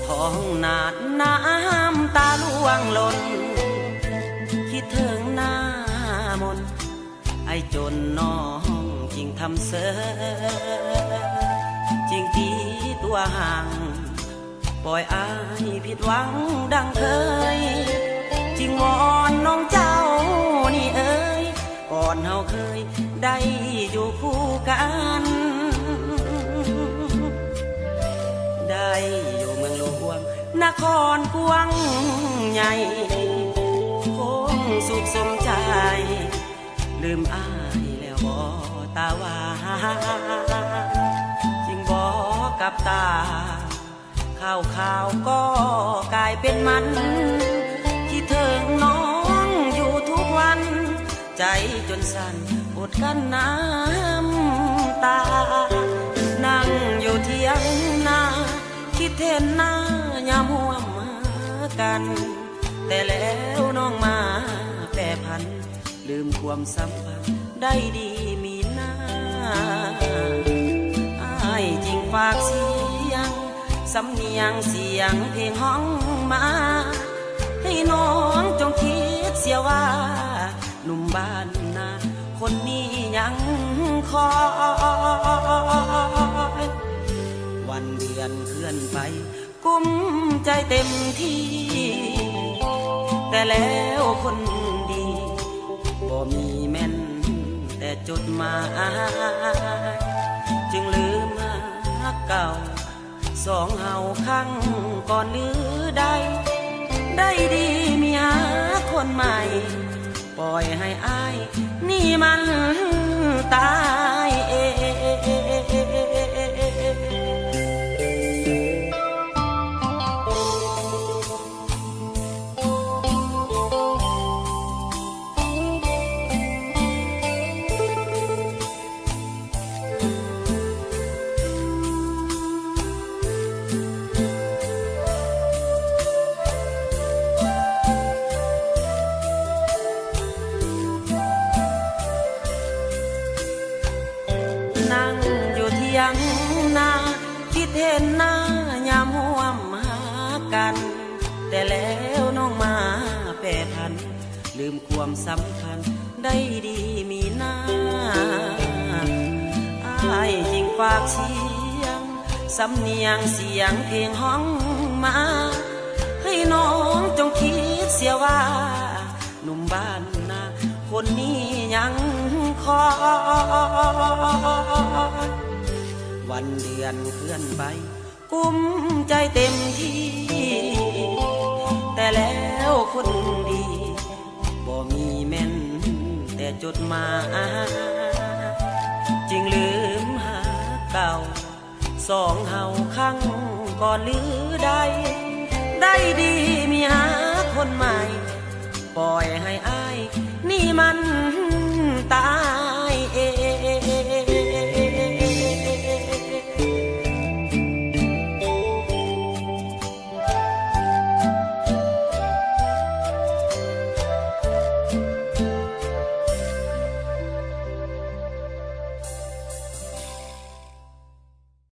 ທ້ອງນາດນ້ຳຕາລ່ວງຫຼົ່ນ ຄິດເຖິງໜ້າມົນ ອ້າຍຈົນນ້ອງຈຶ່ງທຳເຊີຍ ຈຶ່ງຕີຕົວຫ່າງ ປ່ອຍອ້າຍຜິດຫວັງດັ່ງເຄີຍ ຈຶ່ງວອນນ້ອງເຈົ້ານີ້ເອີຍ ກ່ອນເຮົາເຄີຍໄດ້ຢູ່ຄູ່ກັນ ໄດ້ຢູ່ເມືອງຫຼວງ ນະຄອນກວ້າງໃຫຍ່ ຄົງສຸກສົມໃຈ ລືມອ້າຍແລ້ວບໍ່ຕາຫວານ ຈຶ່ງບໍ່ກັບຕາ ຂ່າວຄາວກໍກາຍເປັນມັນ ຄິດເຖິງນ້ອງຢູ່ທຸກວັນ ໃຈຈົນສັ່ນອົດກັ້ນນ້ຳຕາ ນັ່ງຢູ່ຖຽງນາ ຄິດເຫັນໜ້າຍາມຮ່ວມຫາກັນ ແຕ່ແລ້ວນ້ອງມາແປຜັນ ລືມຄວາມສຳພັນໄດ້ດີມີນາ ອ້າຍຈຶ່ງຝາກສຽງ ສຳນຽງສຽງເພງຮ້ອງມາ ໃຫ້ນ້ອງຈົ່ງຄິດເສຍວ່າ ໜຸ່ມບ້ານນາຄົນນີ້ຍັງຄອຍ ວັນເດືອນເຄື່ອນໄປ ກຸ້ມໃຈເຕັມທີ່ ແຕ່ແລ້ວຄົນດີ ບໍ່ມີແມ່ນແຕ່ຈົດໝາຍ ຈຶ່ງລືມຮັກເກົ່າ ສອງເຮົາຄັ້ງກ່ອນຫຼືໄດ້ ໄດ້ດີມີຫາຄົນໃໝ່ ປ່ອຍໃຫ້ອ້າຍນີ້ມັນຕາຍເອງ. ນັ່ງຢູ່ຖຽງນາ ຄິດເຫັນໜ້າຍາມຮ່ວມຫາກັນ ແຕ່ແລ້ວນ້ອງມາແປຜັນ ລືມຄວາມສຳຄັນໄດ້ດີມີນາ ອ້າຍຈຶ່ງຝາກສຽງ ສຳນຽງສຽງເພງຮ້ອງມາ ໃຫ້ນ້ອງຈົ່ງຄິດເສຍວ່າ ໜຸ່ມບ້ານນາຄົນນີ້ຍັງຄອຍ ວັນເດືອນເຄື່ອນໄປ ກຸ້ມໃຈເຕັມທີ່ ແຕ່ແລ້ວຄົນດີ ບໍ່ມີແມ່ນແຕ່ຈົດໝາຍ ຈຶ່ງລືມຮັກເກົ່າ ສອງເຮົາຄັ້ງກ່ອນຫຼືໄດ້ ໄດ້ດີມີຫາຄົນໃໝ່ ປ່ອຍໃຫ້ອ້າຍນີ້ມັນຕາ